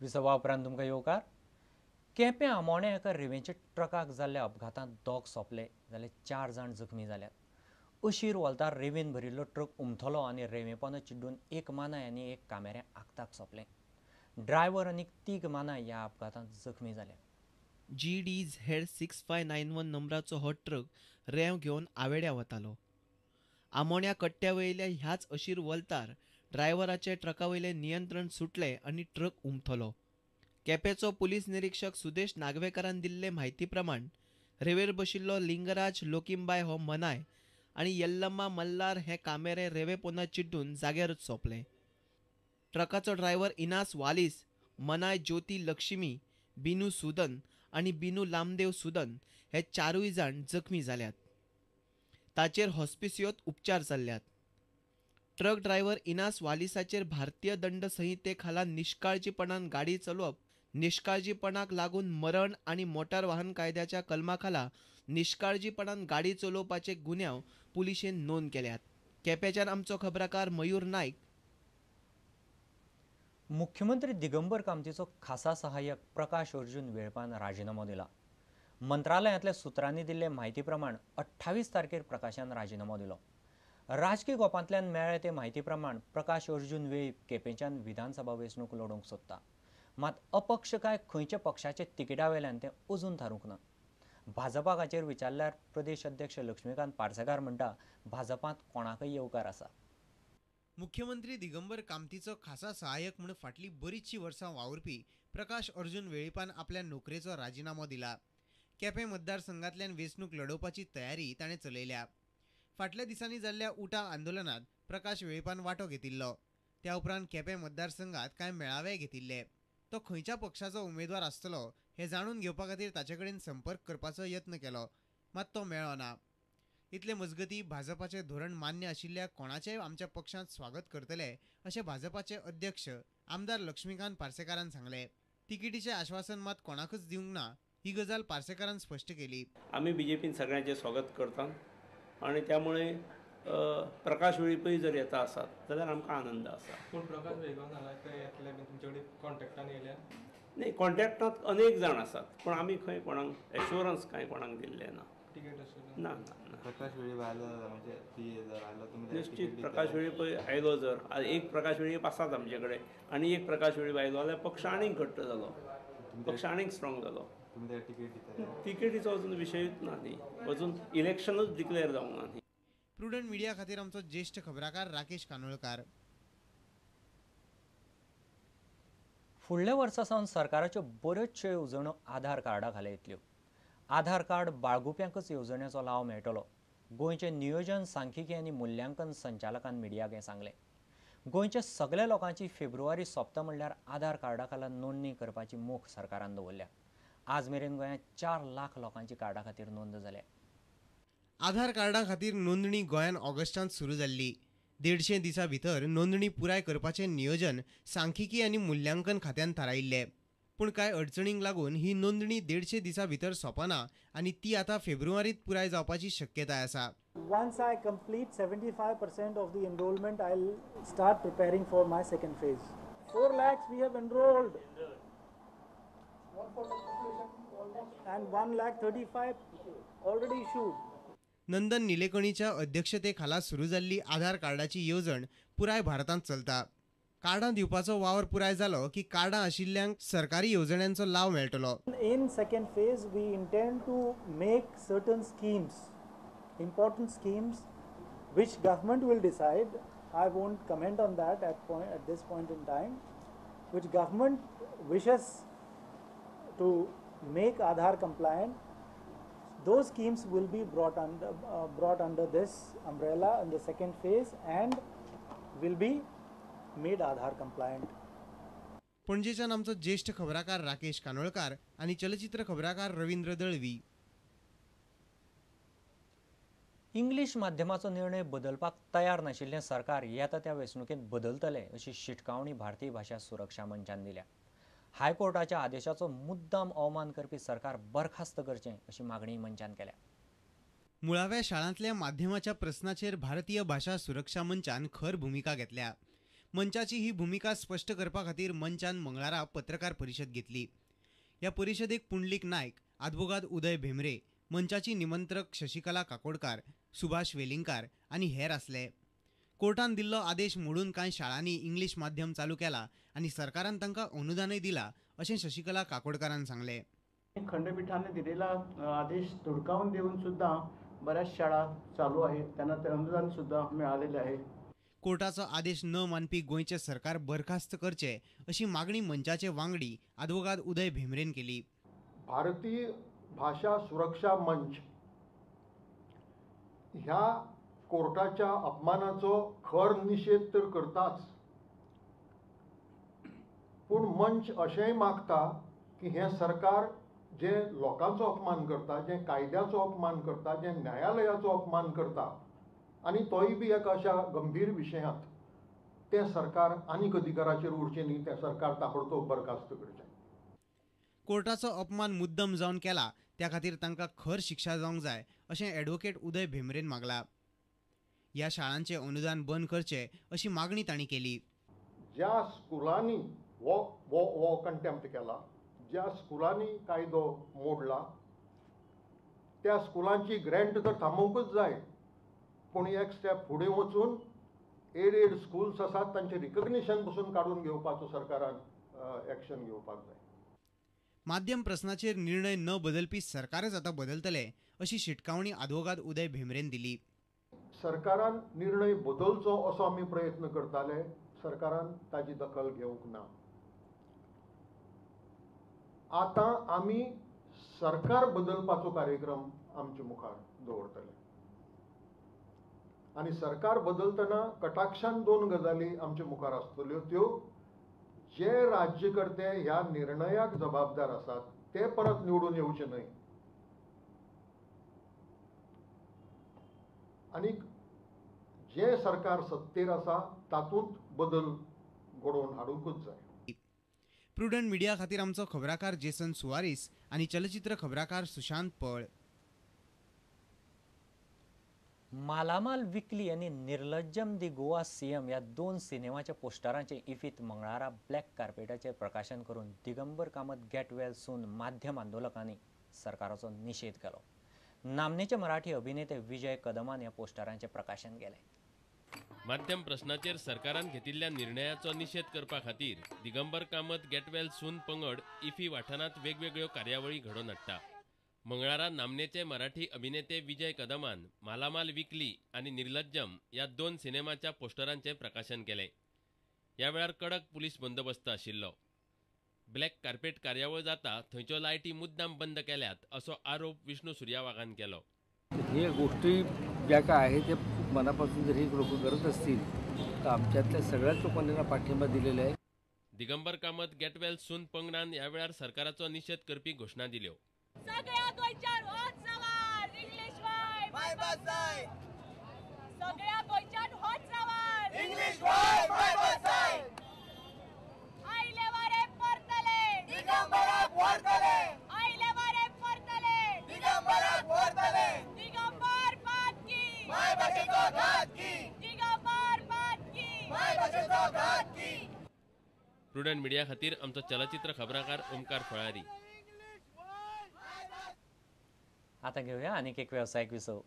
विसवा उपरांत तुमकां येवकार. केपें आमोणें एका रेंवेच्या ट्रकाक जाल्ल्या अपघातांत दोग सोंपले जाल्यार 4 जाण जखमी जाल्यात. अशीर वोलतार रेंवेन भरिल्लो ट्रक उमथलो आनी रेंवेपोंदा चिड्डून एक मानाय आनी एक कामेऱ्यां आगताक सोंपलें. ड्रायव्हर आनी 3 मानाय ह्या अपघातांत जखमी जाले. GDZ 6591 नंबराचो हो ट्रक रेंव घेवन आवेड्या वतालो. आमोण्या कट्ट्या वयल्या ह्याच अशीर वलतार ड्रायव्हराचे ट्रका वयलें नियंत्रण सुटलें आनी ट्रक उमथलो. केपेंचो पुलीस निरीक्षक सुदेश नागवेकारान दिल्ले म्हायती प्रमाण रेंवेर बशिल्लो लिंगराज लोकिंबाय हो मनाय आनी यल्लम्मा मल्लार हे कामेरे रेंवे पोंदा चिड्डून जाग्यारच सोंपले. ट्रकाचो ड्रायव्हर इनास वालीस, मनाय ज्योती लक्ष्मी, बिनू सुदन आनी बिनू लामदेव सुदन हे 4 जाण जखमी जाल्यात. ताचेर हॉस्पिसियोत उपचार चल्ल्यात. ट्रक ड्रायव्हर इनास वालिसाचेर भारतीय दंड संहिते खाला निष्काळजीपणान गाडी चलोवप, निष्काळजीपणाक लागून मरण आनी मोटार वाहन कायद्याच्या कलमा खाला निष्काळजीपणान गाडी चलोवपाचे गुन्यांव पुलिशेन नोंद केल्यात. केपेंच्यान आमचो खबराकार मयूर नायक. मुख्यमंत्री दिगंबर कामतीचो खासा सहाय्यक प्रकाश अर्जुन वेळपान राजिनामो दिला. मंत्रालयांतल्या सुत्रांनी दिल्ले म्हायती प्रमाण 28 तारखेर प्रकाशान राजिनामो दिलो. राजकी गोपांतल्यान मेळ्ळे ते म्हायती प्रमाण प्रकाश अर्जुन वेळीप केपेंच्यान विधानसभा वेंचणूक लडोवंक सोदता. मात अपक्ष काय खंयच्या पक्षाचे तिकिटा वेल्यान तें अजून थारूंक ना. भाजपाक हाचेर विचारल्यार प्रदेश अध्यक्ष लक्ष्मीकांत पार्सेकार म्हणटा भाजपांत कोणाकय येवकार आसा. मुख्यमंत्री दिगंबर कामतीचो खासा सहाय्यक म्हूण फाटलीं बरीचशीं वर्सां वावुरपी प्रकाश अर्जुन वेळीपान आपल्या नोकरेचो राजिनामो दिला. केपें मतदारसंघांतल्यान वेंचणूक लडोवपाची तयारी ताणें चलयल्या. फाटल्या दिसांनी जाल्ल्या उटा आंदोलनांत प्रकाश वेळीपान वांटो घेतिल्लो. त्या उपरांत केपें मतदारसंघांत कांय मेळावेय घेतिल्ले. तो खंयच्या पक्षाचो उमेदवार आसतलो हें जाणून घेवपा खातीर ताचे कडेन संपर्क करपाचो यत्न केलो, मात तो मेळ्ळो ना. इतले मजगतीं भाजपाचें धोरण मान्य आशिल्ल्या कोणाचेय आमच्या पक्षांत स्वागत करतले अशें भाजपाचे अध्यक्ष आमदार लक्ष्मीकांत पार्सेकारान सांगलें. तिकेटीचें आश्वासन मात कोणाकच दिवंक ना ही गजाल पार्सेकारान स्पश्ट केली. आमी बीजेपीन सगळ्यांचें स्वागत करतात आनी त्यामुळे प्रकाश वेळीपय जर येता आसात जाल्यार आमकां आनंद आसा. पूण प्रकाश वेळीपान सांगला ते येतले बी तुमचे कडेन कॉन्टॅक्टान येयल्या? न्ही, कॉन्टॅक्टांत अनेक जाण आसात पूण आमी खंय कोणाक एश्योरन्स कांय कोणाक दिल्लें ना. तिकेट आशिल्लें ना ना. प्रकाश वेळीप आयलो म्हणजे ती जर आयलो तुमी निश्चित प्रकाश वेळीप आयलो जर एक प्रकाश वेळीप आसात आमचे कडेन आनी एक प्रकाश वेळीप आयलो जाल्यार पक्ष आनीक घट्ट जालो, पक्ष आनीक स्ट्रॉंग जालो. तिकेटीचो अजून विशयूच ना न्ही, अजून इलेक्शनूच डिक्लेअर जावंक ना न्ही. प्रुडंट मिडिया खातीर आमचो ज्येश्ठ खबराकार राकेश कानोळकार. फुडल्या वर्सा सावन सरकाराच्यो बऱ्योचश्यो येवजण्यो आधार कार्डा खाला येतल्यो. आधार कार्ड बाळगुप्यांकच येवजण्याचो लाव मेळटलो. गोंयचे नियोजन सांख्यिकी आनी मुल्यांकन संचालकान मिडियाक हें सांगलें. गोंयच्या सगळ्या लोकांची फेब्रुवारी सोंपता म्हणल्यार आधार कार्डा खाला नोंदणी करपाची मोख सरकारान दवरल्या. आज मेरेन गोंयांत 4 लाख लोकांची कार्डा खातीर नोंद जाल्या. आधार कार्डा खातीर नोंदणी गोंयांत ऑगस्टांत सुरू जाल्ली. 150 दिसां भितर नोंदणी पुराय करपाचें नियोजन सांख्यिकी आनी मुल्यांकन खात्यान थारायिल्लें. पूण कांय अडचणींक लागून ही नोंदणी 150 दिसां भितर सोंपना आनी ती आतां फेब्रुवारींत पुराय जावपाची शक्यताय आसा. Once I complete 75% of the enrollment, I'll start preparing for my second phase. 4 lakhs we have enrolled. And 1,35,000 already issued. Nandan निलेकणीच्या अध्यक्षतेखाला सुरू जाल्ली आधार कार्डाची येवजण पुराय भारतांत चलता. कार्डां दिवपाचो वावर पुराय जालो की कार्डां आशिल्ल्यांक सरकारी येवजण्यांचो लाव मेळटलो. In second phase we intend to make certain schemes, important schemes which government will decide. I won't comment on that at this point in time, which government wishes to make Aadhaar compliant. Those schemes will be brought under this umbrella in the second phase and will be made Aadhaar compliant. पणजेच्यान आमचो ज्येष्ठ खबराकार राकेश कानोळकार आनी चलचित्र खबराकार Ravindra Dalvi. English माध्यमाचो निर्णय बदलपाक तयार नाशिल्लें सरकार येता त्या वेंचणुकेंत बदलतले अशी शिटकावणी भारतीय भाशा सुरक्षा मंचान दिल्या. हायकोर्टाच्या आदेशाचो मुद्दाम अवमान करपी सरकार बरखास्त करचें अशी मागणी मंचान केल्या. मुळाव्या शाळांतल्या माध्यमाच्या प्रस्नाचेर भारतीय भाशा सुरक्षा मंचान खर भुमिका घेतल्या. मंचाची ही भुमिका स्पश्ट करपा खातीर मंचान मंगळारा पत्रकार परिशद घेतली. ह्या परिशदेक पुंडलीक नायक, आदवोगाद उदय भेंब्रे, मंचाची निमंत्रक शशिकला काकोडकार, सुभाष वेलिंगकार आनी हेर आसले. कोर्टान दिल्लो आदेश मोडून कांय शाळांनी इंग्लीश माध्यम चालू केला आनी सरकारान तांकां अनुदानय दिला अशें शशिकला काकोडकारान सांगलें. खंडपीठाने दिलेला आदेश धुडकावून देऊन सुद्धा बऱ्याच शाळा चालू आहेत, त्यांना ते अनुदान सुद्धा मिळालेले आहे. कोर्टाचो आदेश न मानपी गोंयचें सरकार बरखास्त करचें अशी मागणी मंचाचे वांगडी आदवोगाद उदय भेंब्रेन केली. भारतीय भाषा सुरक्षा मंच ह्या कोर्टाच्या अपमानाचो खर निशेध तर करताच, पूण मंच अशेंय मागता की हें सरकार जे लोकांचो अपमान करता, जे कायद्याचो अपमान करता, जे न्यायालयाचो अपमान करता आनी तोय बी एका अशा गंभीर विशयांत, तें सरकार आनीक अधिकाराचेर उरचें न्ही, तें सरकार ताबडतोब बरखास्त करचें. कोर्टाचो अपमान मुद्दम जावन केला त्या खातीर तांकां खर शिक्षा जावंक जाय अशें ॲडव्होकेट उदय भेंब्रेन मागला. ह्या शाळांचें अनुदान बंद करचें अशी मागणी तांणी केली. ज्या स्कुलांनी हो कंटेम्प्ट केला, ज्या स्कुलांनी कायदो मोडला त्या स्कुलांची ग्रँट तर थांबोवंकूच जाय, पूण एक स्टेप फुडें वचून एडेड स्कुल्स आसात तांचें रिकग्निशन पसून काडून घेवपाचो सरकारान एक्शन घेवपाक जाय. माध्यम प्रस्नाचेर निर्णय न बदलपी सरकारच आतां बदलतले अशी शिटकावणी आदवोगाद उदय भेंब्रेन दिली. सरकारान निर्णय बदलचो असो आमी प्रयत्न करताले, सरकारान ताजी दखल घेवंक ना. आतां आमी सरकार बदलपाचो कार्यक्रम आमचे मुखार दवरतले आनी सरकार बदलतना कटाक्षान दोन गजाली आमचे मुखार आसतल्यो, त्यो जे राज्यकर्ते ह्या निर्णयाक जबाबदार आसात ते परत निवडून येवचे न्हय आनी जे सरकार सत्तेर आसा तातूंत बदल घडोवन हाडुंकूच जाय. प्रुडंट मिडिया खातीर आमचो खबराकार जेसन सुवारीस आनी चलचित्र खबराकार सुशांत पळ. मालामाल विकली आनी निर्लज्जम दी गोवा सीएम ह्या दोन सिनेमाच्या पोस्टरांचे इफीत मंगळारा ब्लॅक कार्पेटाचेर प्रकाशन करून Digambar Kamat get well soon माध्यम आंदोलकांनी सरकाराचो निशेध केलो. नामनेचे मराठी अभिनेते विजय कदमान ह्या पोस्टरांचें प्रकाशन केलें. माध्यम प्रश्नाचेर सरकारान घेतिल्ल्या निर्णयाचो निशेध करपा खातीर Digambar Kamat get well soon पंगड इफी वाठारांत वेगवेगळ्यो कार्यावळी घडोवन हाडटा. मंगळारा नामनेचे मराठी अभिनेते विजय कदमान मालामाल विकली आनी निर्लज्जम ह्या दोन सिनेमाच्या पोस्टरांचें प्रकाशन केलें. ह्या वेळार कडक पुलीस बंदोबस्त आशिल्लो. ब्लॅक कार्पेट कार्यावळ जाता थंयच्यो लायटी मुद्दाम बंद केल्यात असो आरोप विष्णू सुर्या वाघान केलो. हे गोष्टी ज्या काय आहे ते खूप मनापासून जर हे लोक करत असतील तर आमच्यातल्या सगळ्याच लोकांनी त्यांना पाठिंबा दिलेला आहे. Digambar Kamat get well soon पंगडान ह्या वेळार सरकाराचो निशेध करपी घोशणा दिल्यो. सगळ्या गोंयच्यान होच सवाल इंग्लीश वाय मायभास जाय. सगळ्या गोंयच्यान होच सवाल इंग्लीश वाय मायभास जाय. आयले वारे परतले दिगंबराक व्हरतले. आयले वारे परतले दिगंबराक व्हरतले. दिगंबर पात की मायभाशेचो घात की. दिगंबर पात की मायभाशेचो घात की. प्रुडंट मिडिया खातीर आमचो चलचित्र खबराकार ओमकार फळारी. आता घेऊया आणखी एक व्यावसायिक विसव.